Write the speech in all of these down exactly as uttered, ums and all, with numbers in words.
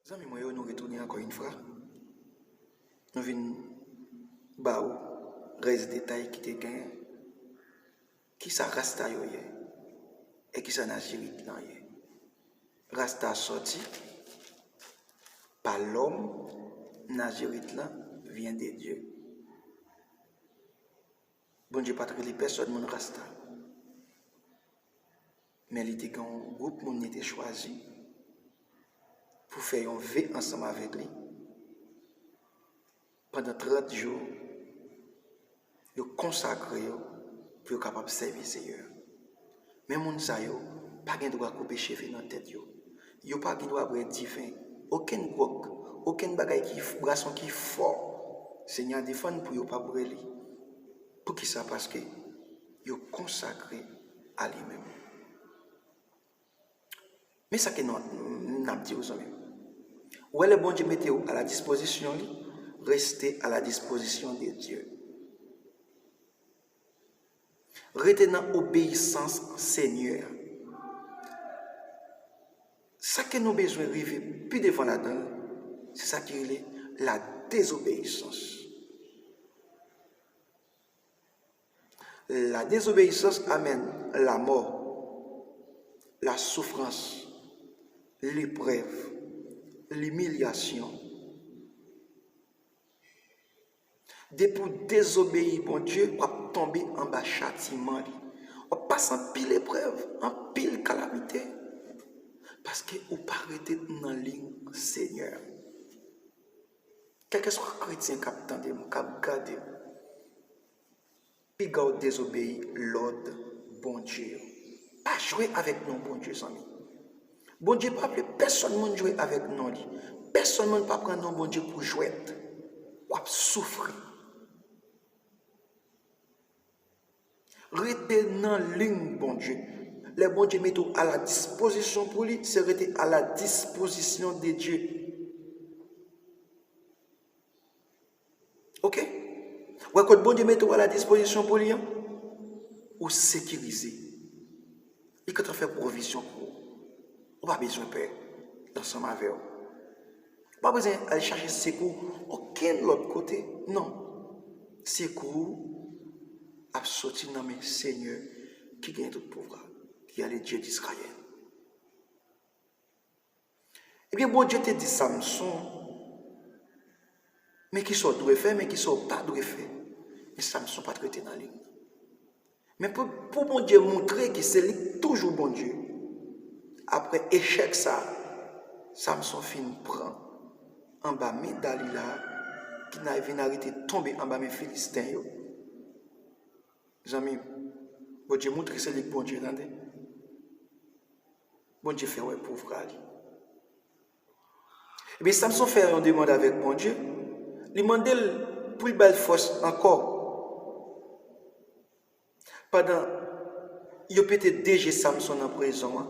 Zanmi mwen yo, nou retounen ankò yon fwa. Nou vin ba ou rès detay ki te genyen. Kisa rasta yo ye? E kisa Nazirit lan ye? Rasta sòti pa lòm, Nazirit lan vyen de Dye. Bondye pa t rele pèsòn moun rasta. Men li te gen yon gwoup moun li te chwazi pou fè yon ve ansanm avèk li pandan trant jou, yo konsakre yo pou yo kapab sèvi Seyè a. Men moun sa yo pa gen dwa koupe cheve nan tèt yo. Yo pa gen dwa bwè diven, okenn gwòg, okenn bagay ki f-, bwason ki fò. Senyè a defann pou yo pa bwè li. Poukisa? Paske yo konsakre a li menm. Men sa ke nou, n ap di w, zanmi m. Ou wè, lè Bondye mete w a la dispozisyon li, reste à la disposition de Dieu. Rete nan obeyisans Senyè a. Sa ke nou bezwen rive pi devan ladan l, se sa ki rele la désobéissance. La désobéissance amène la mort, la souffrance, l'épreuve, l'humiliation. Depi w dezobeyi Bondye, w ap tonbe anba chatiman li. W ap pase anpil eprèv, anpil kalamite, paske ou pa rete nan liy Senyè a. Kèlkeswa kretyen k ap tande m, k ap gade m, piga w dezobeyi lòd Bondye yo. Pa jwe avèk non Bondye, zanmi. Bondye pa vle pèsòn moun jwe avèk non li. Pèsòn moun pa pran non Bondye pou jwèt. W ap soufri. Rete nan liy Bondye. Lè Bondye mete w a la dispozisyon pou li, se rete à la disposition de Dieu. Oke? Wè, kot Bondye mete w a la dispozisyon pou li an, ou sekirize. Li gentan fè pwovizyon pou ou. Ou pa bezwen pè ansanm avè w. Ou pa bezwen al chache sekou okenn lòt kote. Non. Sekou ap soti nan men Senyè ki gen tout pouvwa, ki a le Dye d'Izrayèl. Ebyen, Bondye te di Samson, men kisa w dwe fè, men kisa w pa dwe fè. Men Samson pa t rete nan liy nan. Men pou, pou Bondye montre ke se li k toujou Bondye, apre echèk sa, Samson fin pran anba men Dalila, ki nan vin arete tonbe anba men Filisten yo. Zanmi m, Bondye montre se li k Bondye, tande. Bondye fè wè pouvwa li. Ebyen, Samson fè yon demann avèk Bondye. Li mande l pou l ba l fòs ankò. Pandan yo pete de je Samson nan prizon an,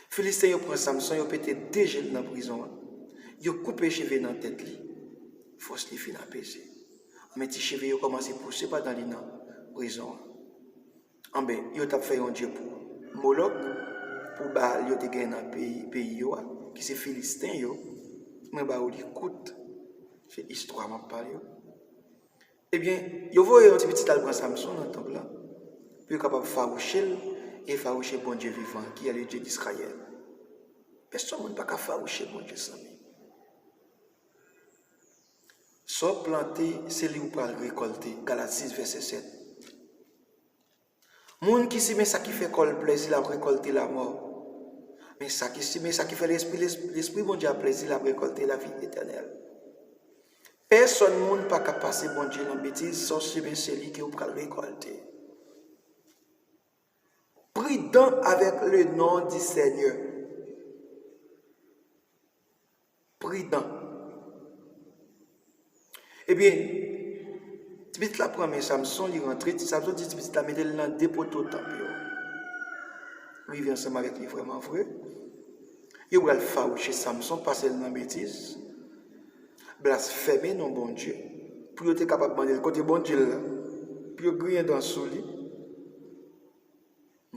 Filisten yo pran Samson, yo pete de je l nan prizon an. Yo koupe cheve nan tèt li. Fòs li fin apeze. Men ti cheve yo kòmanse pouse pandan li nan prizon an. Anben, yo t ap fè yon dye pou Molòk, pou Baal yo te gen nan peyi, peyi yo a, ki se Filisten yo. Mwen ba ou li kout. Se istwa m ap pale w. Ebyen, yo voye yon ti pitit al pran Samson nan tanp lan, pou yo kapab fawouche l e fawouche Bondye vivan, ki est le Dieu d'Israël. Pèsonn moun pa ka fawouche Bondye, zanmi. Sa w plante, se li ou pral rekòlte. Galat sis, vèsè sèt. Moun ki simen sa ki fè kò l plèzi, l ap rekòlte lamò. Men sa ki simen sa ki fè lespri, les-, lespri Bondye a plèzi, l ap rekòlte lavi etènèl. Pèsonn moun pa ka pase Bondye nan betiz, sa w simen se li ke w pral rekòlte. Pridan avèk le non di Senyè. Pridan. Ebyen, ti pitit la pran men Samson, li rantre, ti Samson di ti pitit la mete l nan de poto tanp yo. Rive ansanm avèk li vrèman vre. Yo pral fawouche Samson, pase l nan betiz, blasfeme non Bondye, pou yo te kapab mande l kote Bondye l la, pou yo griyen dan sou li.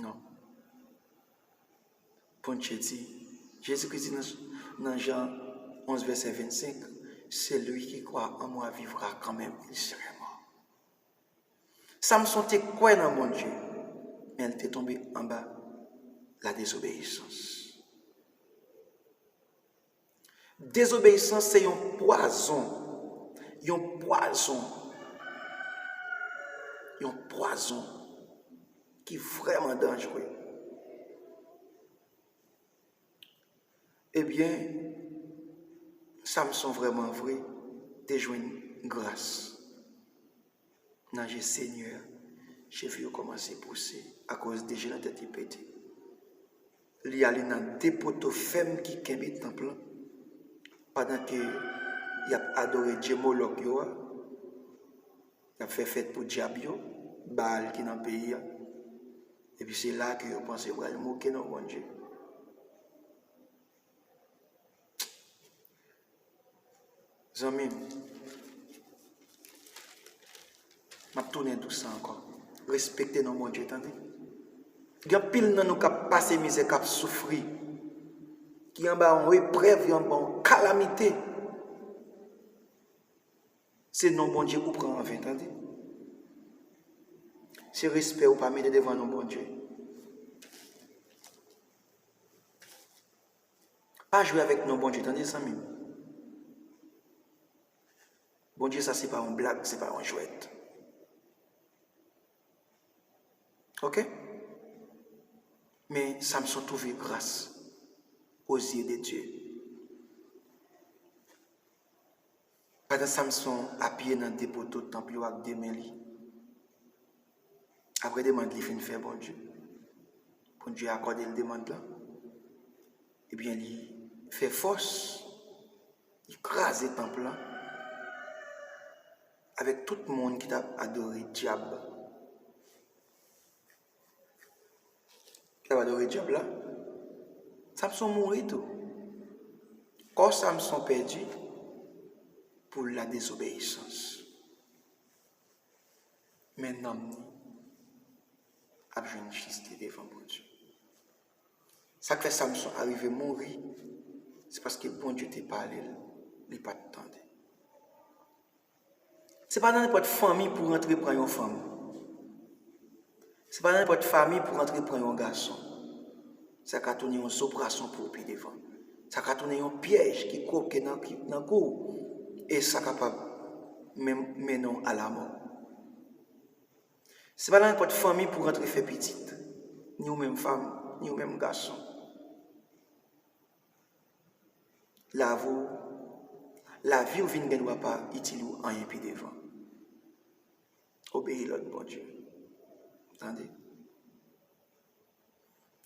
Non. Bondye di, Jezikri di nan, Nan Jan onz vèsè vennsenk, celui qui croit en moi vivra quand même il serait mort. Samson te kwè nan Bondye, men li te tonbe anba la dezobeyisans. Dezobeyisans se yon pwazon, yon pwazon, yon pwazon ki vrèman danjere. Ebyen, Samson vrèman vre te jwenn gras nan je Senyè a. Cheve yo kòmanse pouse akoz de je nan tèt li pete. Li ale nan de poto fèm ki kenbe tanp lan, pandan ke y ap adore dye Molòk yo a, y ap fè fèt pou dyab yo, Baal ki nan peyi a. Epi se la ke yo panse yo pral moke non Bondye. Zanmi m, m ap tounen dous sa ankò. Respekte non Bondye, tande. Gen anpil nan nou k ap pase mizè, k ap soufri, ki anba yon eprèv, yo anba yon kalamite. Se non Bondye ou pran an ven, tande. Se respè ou pa mete devan non Bondye. Pa jwe avèk non Bondye, tande, zanmi m. Bondye sa, se pa yon blag, se pa yon jwèt. Oke? Men Samson twouve gras aux yeux de Dieu. Pandan Samson apiye nan de poto tanp yo ak de men li, apre demann li fin fè Bondye, Bondye akòde l demann lan, ebyen, li fè fòs, li kraze tanp lan avèk tout moun ki t ap adore dyab. Ki t ap adore dyab la. Samson mouri tou. Kò Samson pèdi pou la dezobeyisans. Men nanm ni ap jwenn jiste devan Bondye. Sa k fè Samson arive mouri, se paske Bondye te pale l, li pa t tande. Se pa nan nenpòt fanmi pou rantre pran yon fanm. Se pa nan nenpòt fanmi pou rantre pran yon gason. Sa ka tounen yon zoprasyon pou ou pi devan. Sa ka tounen yon pyèj ki kwoke nan, ki, nan kou w. E sa kapab menm mennen w a lamò. Se pa nan nenpòt fanmi pou rantre fè pitit. Ni ou menm fanm, ni ou menm gason. Lavi w, lavi w vin gen dwa pa itil ou anyen pi devan. Obeyi lòd Bondye. Tande.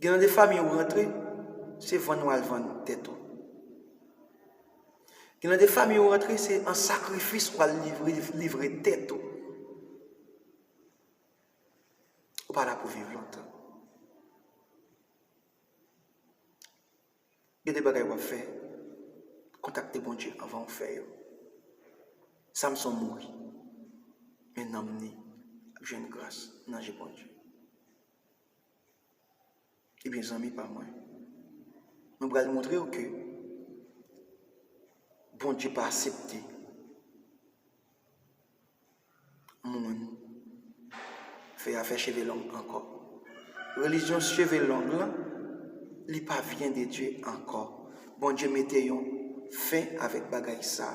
Gen nan de fanmi ou rantre, se vann ou al vann tèt ou. Gen nan de fanmi ou rantre, se an sakrifis ou al livre, livre tèt ou. Ou pa la pou viv lontan. Gen de bagay w ap fè, kontakte Bondye anvan w fè yo. Samson mouri, men nanm ni ap jwenn gras nan je Bondye. Ebyen, zanmi pa mwen, mwen pral montre w ke Bondye pa aksepte moun fè afè cheve long ankò. Relijyon cheve long lan, li pa vyen de Dye ankò. Bondye mete yon fen avèk bagay sa.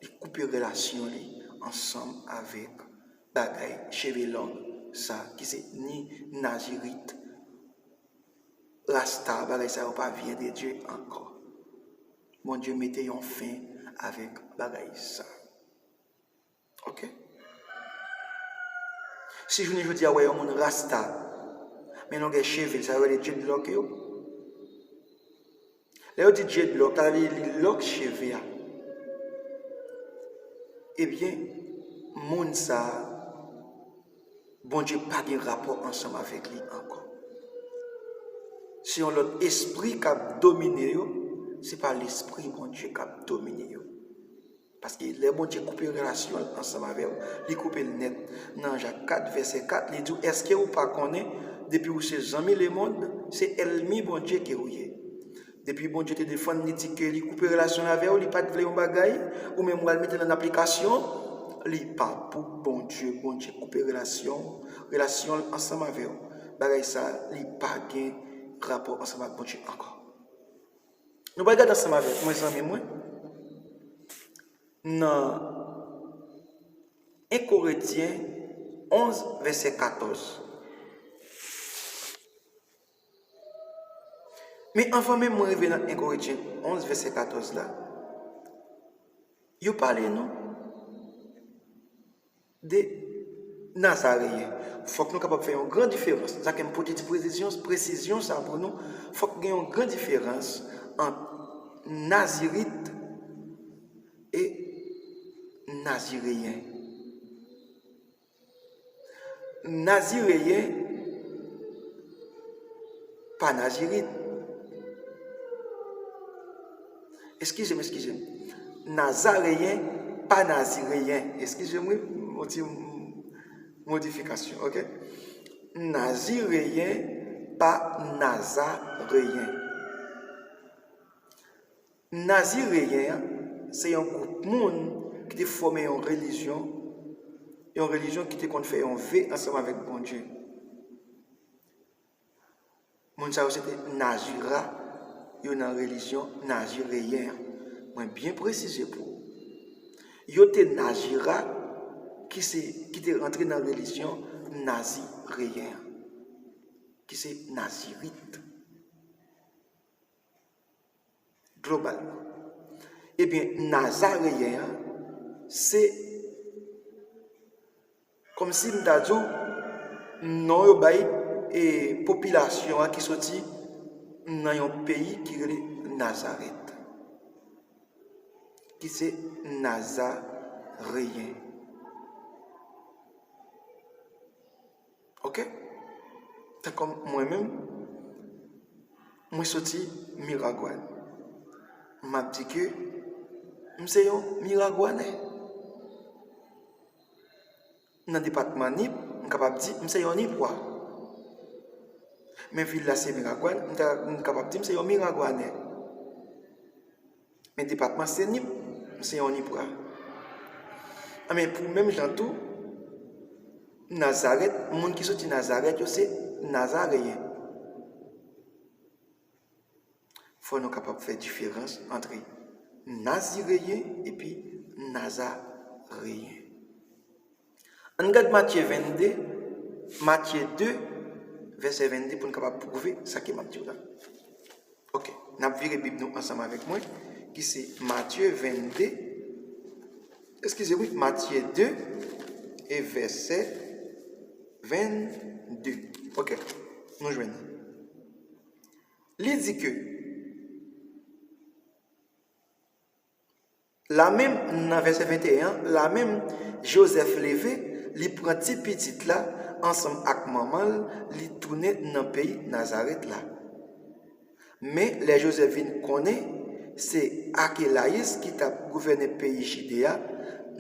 Li koupe relasyon li ansanm avèk bagay cheve long sa, ki se ni Nazirit, Rasta, bagay sa yo pa vyen de Dye ankò. Bondye mete yon fen avèk bagay sa. Oke? Si jounen jodi a w wè yon moun rasta, men longè cheve l, sa yo rele dreadlock yo. Lè yo di dreadlock, sa vle di li lòk cheve a. Ebyen, moun sa a, Bondye pa gen rapò ansanm avèk li ankò. Se yon lòt espri k ap domine yo, se pa Lespri Bondye k ap domine yo. Paske lè Bondye koupe relasyon l ansanm avè w, li koupe l nèt. Nan Jan kat, vèsè kat, li di w, èske ou pa konnen, depi ou se zanmi lemonn, se ènmi Bondye ke ou ye? Depi Bondye te defann, li di ke li koupe relasyon l avè w, li pa t vle yon bagay, ou menm w al mete l an aplikasyon, li pa pou Bondye. Bondye koupe relasyon, relasyon l ansanm avè w. Bagay sa, li pa gen rapò ansanm ak Bondye ankò. Nou pral gade ansanm avèk mwen, zanmi mwen, nan en Korentyen onz, vèsè katòz. Men anvan menm mwen rive nan en Korentyen onz, vèsè katòz la, yo pale nou de Nazareyen. Fòk nou kapab fè yon gran diferans. Sa ke m pote ti presizyon, presizyon sa pou nou. Fòk gen yon gran diferans ant Nazirit e Nazireyen. Nazireyen pa Nazirit. Eskize m, eskize m. Nazareyen pa Nazireyen. Eskize m, wi, yon ti modifikasyon, oke? Nazireyen pa Nazareyen. Nazireyen an, se yon gwoup moun ki te fòme yon relijyon, yon relijyon ki te konn fè yon ve ansanm avèk Bondye. Moun sa yo se te Nazira, yo nan relijyon nazireyen an. Mwen byen presize pou ou. Yo te Nazira ki se, ki te rantre nan relijyon nazireyen an, ki se Nazirit. Globalman. Ebyen, Nazareyen an, se kòmsi m ta di w, non yo bay, e, popilasyon an ki soti nan yon peyi ki rele Nazarèt, ki se Nazareyen. Oke? Tankou mwen menm, mwen soti Miragwàn. M ap di ke m se yon Miragwanè. Nan depatman Nip, m kapab di m se yon Nipwa. Men vil la se Miragwàn, m ta, m kapab di m se yon Miragwanè. Men depatman se Nip, m se yon Nipwa. Anben, pou menm jan tou, Nazarèt, moun ki soti Nazarèt yo se Nazareyen. Fò nou kapab fè diferans ant Nazireyen epi Nazareyen. Ann gad Matye vennde, Matye de, vèsè vennde, pou n kapab pwouve sa ke m ap di w la. Oke, n ap vire Bib nou ansanm avèk mwen, ki se Matye vennde, eskize, wi, Matye de e vèsè vennde. Oke, nou jwenn li. Li di ke, la menm, nan vèsè venteyen an, la menm, Jozèf leve, li pran ti pitit la ansanm ak manman l, li tounen nan peyi Nazarèt la. Men, lè Jozèf vin konnen se Akelayis ki t ap gouvène peyi Jide a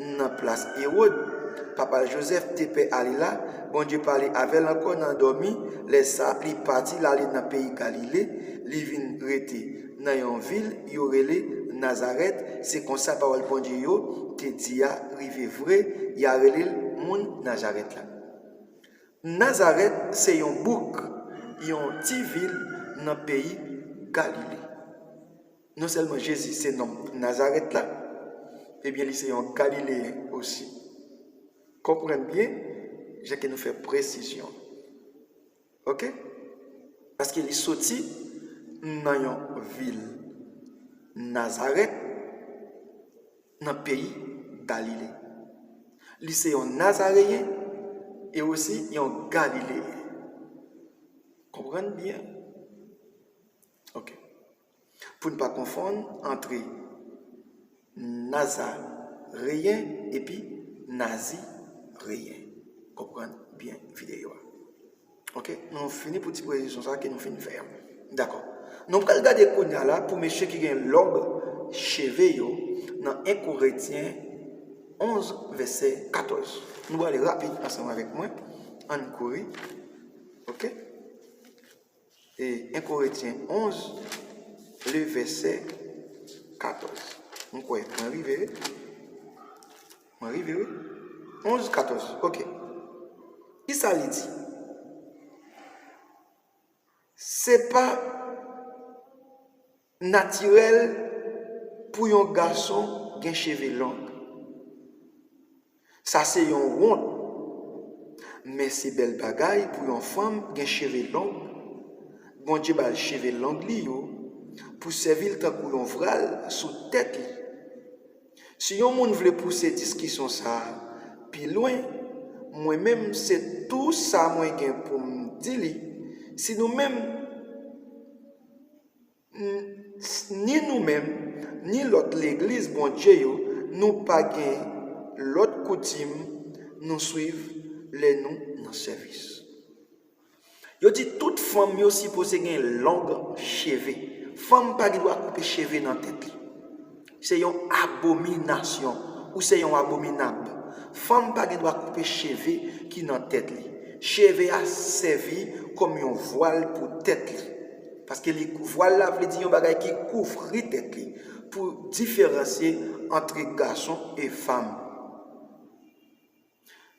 nan plas Ewòd, papa l Jozèf te pè ale la, Bondye pale avè l ankò nan dòmi, lè sa a, li pati, l ale nan peyi Galile, li vin rete nan yon vil yo rele Nazarèt, se konsa pawòl Bondye yo te di a rive vre, y a rele l moun Nazarèt la. Nazarèt se yon bouk, yon ti vil nan peyi Galile. Non sèlman Jezi se nonm Nazarèt la, ebyen li se yon Galileyen osi. Konprann byen, jan ke nou fè presizyon. Oke? Paske li soti nan yon vil Nazarèt, nan peyi Galile. Li se yon Nazareyen e osi yon Galileyen. Konprann byen? Oke. Pou n pa konfonn ant Nazareyen epi Nazireyen. Konprann byen videyo a. Oke, nou fini pou ti presizyon sa ke nou fin fè an. Dakò. Nou pral gade kounye a la pou mesye ki gen lòg cheve yo nan en Korentyen onz, vèsè katòz. Nou prale rapid ansanm avèk mwen. Ann kouri. Oke? E en Korentyen onz, le verset quatorze. Mwen kwè mwen rive, wi. Mwen rive, wi. Onze, quatorze. Ok. Kisa li di? Se pa natirèl pou yon gason gen cheve long. Sa se yon wont. Men se bèl bagay pou yon fanm gen cheve long. Bondye ba l cheve long li yo pou sèvi l tankou yon vwal sou tèt li. Si yon moun vle pouse diskisyon sa a pi lwen, mwen menm se tou sa mwen gen pou m di li. Si nou menm, n- ni nou menm, ni lòt legliz Bondye yo, nou pa gen lòt koutim nou swiv lè nou nan sèvis. Yo di tout fanm yo sipoze gen long cheve. Fanm pa gen dwa koupe cheve nan tèt li. Se yon abominasyon, ou se yon abominab. Fanm pa gen dwa koupe cheve ki nan tèt li. Cheve a sèvi kòm yon vwal pou tèt li. Paske li, vwal la vle di yon bagay ki kouvri tèt li, pou diferansye ant gason e fanm.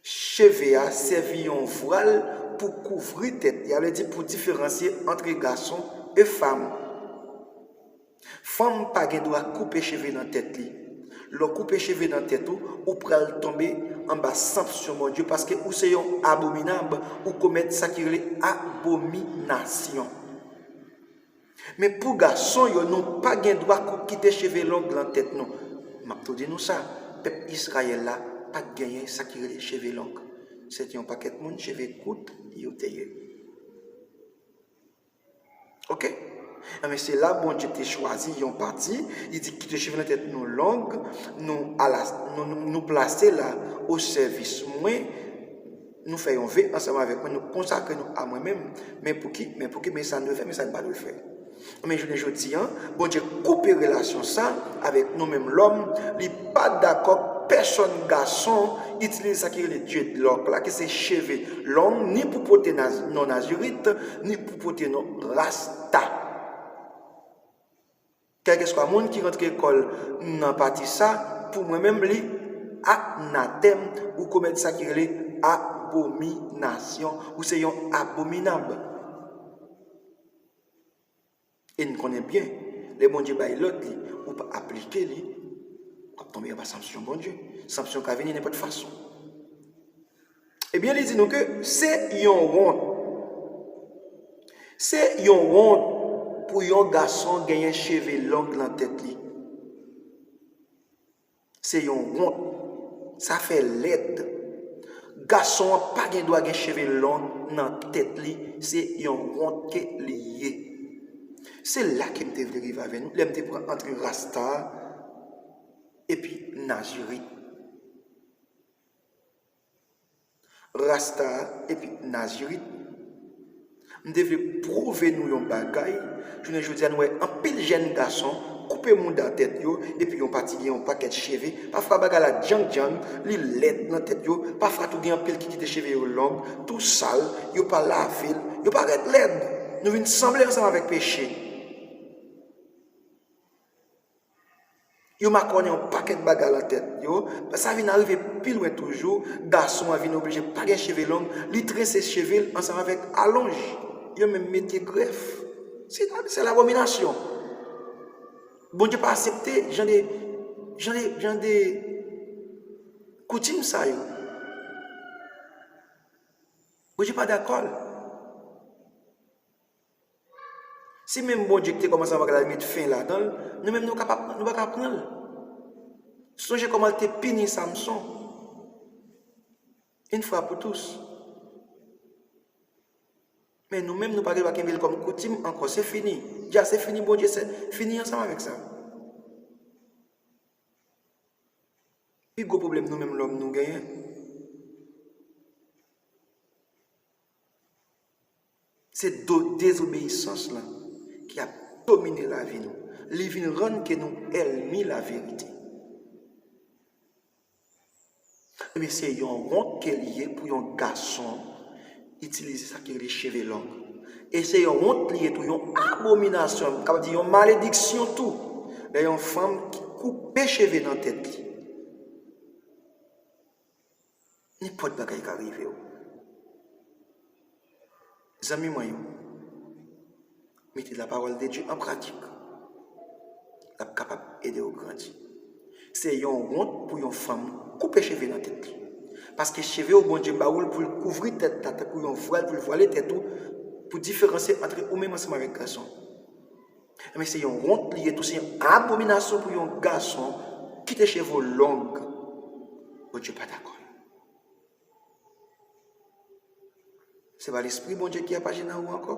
Cheve a sèvi yon vwal pou kouvri tèt li, sa vle di pou diferansye ant gason e fanm. Fanm pa gen dwa koupe cheve nan tèt li. Lè w koupe cheve nan tèt ou, ou pral tonbe anba sanksyon Bondye, paske ou se yon abominab, ou komèt sa ki rele abominasyon. Men pou gason yo, nou pa gen dwa kou- kite cheve long nan tèt nou. M ap tou di nou sa, pèp Izrayèl la pa t genyen sa ki rele cheve long. Se te yon pakèt moun, cheve kout yo te ye. Ok? Enben, se la Bondye te chwazi yon pati, li di, kite cheve nan tèt nou long, nou, ala, nou, nou, nou plase la o sèvis mwen, nou fè yon ve ansanm avèk mwen, nou konsakre nou a mwen menm. Men pouki, men pouki, men sa n dwe fè, men sa n pa dwe fè. Men jounen jodi a, Bondye koupe relasyon sa avèk nou menm lòm, li pa dakò pèsonn gason itilize sa ki rele dreadlock la, ki se cheve long, ni pou pote naz- non Nazirit, ni pou pote non Rasta. Kèlkeswa moun ki rantre kò l nan pati sa, pou mwen menm li anatèm, ou komèt sa ki rele abominasyon, ou se yon abominab. E n konnen byen, lè Bondye bay lòd li, ou pa aplike li, w ap tonbe anba sanksyon Bondye. Sanksyon ka vini nenpòt fason. Ebyen, li di nou ke se yon wont. Se yon wont pou yon gason genyen cheve long nan tèt li. Se yon wont. Sa fè lèd. Gason an pa gen dwa gen cheve long nan tèt li. Se yon wont ke li ye. Se la ke m te vle rive avè nou, lè m te pran antre Rasta epi Nazirit. Rasta epi Nazirit. M te vle pwouve nou yon bagay. Jounen jodi a, nou wè anpil jèn gason koupe mouda tèt yo, epi yon pati gen yon pakèt cheve. Pafwa bagay la djang djang, li lèd nan tèt yo. Pafwa tou gen anpil ki kite cheve yo long, tou sal, yo pa lave l, yo parèt lèd. Nou vin sanble ansanm avèk peche. Yo makònen yon pakèt bagay nan tèt yo. Sa vin arive pi lwen toujou, gason an vin oblije pa gen cheve long, li trese cheve l ansanm avèk alonj. Yo menm mete grèf. Se, se labominasyon. Bondye pa aksepte jan de, jan de, jan de koutim sa yo. Bondye pa dakò l. Si menm Bondye ki te kòmanse anba bagay la, li met fen ladan l, nou menm nou kapab, nou pa ka pran l. Sonje kòman l te pini Samson. Une fois pour tous. Men nou menm, nou pa gen dwa kenbe l kòm koutim ankò. Se fini. Dja se fini, Bondye se fini ansanm avèk sa. Pi gwo pwoblèm nou menm lòm nou genyen, se do- dezobeyisans lan ki ap domine lavi nou. Li vin rann ke nou ènmi laverite. Ebyen, se yon wont ke li ye pou yon gason itilize sa ki rele cheve long. E se yon wont li ye tou, yon abominasyon, m kapab di yon malediksyon tou, lè yon fanm ki koupe cheve nan tèt li. Nenpòt bagay ka rive w. Zanmi mwen yo, mete la parole de Dieu en pratique. L ap kapab ede w grandi. Se yon wont pou yon fanm koupe cheve nan tèt li. Paske cheve w Bondye ba ou l pou l kouvri tèt la, tankou yon vwal pou l vwale tèt ou, pou diferansye ant ou menm ansanm avèk gason. Men se yon wont li ye tou, se yon abominasyon pou yon gason kite cheve w long. Bondye pa dakò. Se pa Lespri Bondye ki ap aji nan ou ankò.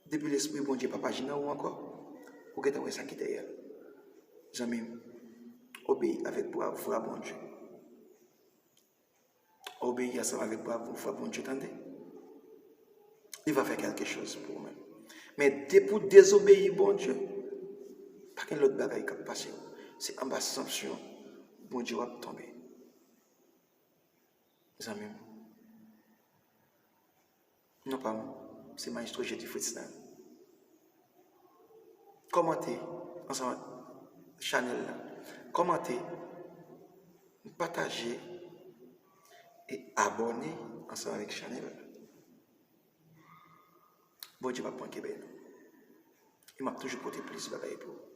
Depi Lespri Bondye p ap aji nan ou ankò, ou gentan wè sa ki dèyè l. Zanmi m, obeyi avèk bravura Bondye. Obeyi ansanm avèk bravura Bondye, tande. Li va fè kèlke choz pou ou menm. Men depi w dezobeyi Bondye, pa gen lòt bagay k ap pase w. Se anba sanksyon Bondye w ap tonbe. Zanmi m. Non pa m, se Maestro Jedi Fritz la. Kòmante ansanm ak chanèl la. Kòmante, pataje e abòne ansanm avèk chanèl la. Bondye p ap manke beni nou. E m ap toujou pote plis bagay pou ou.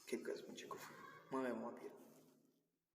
Ke gras Bondye kouvri w. Mwen renmen w anpil.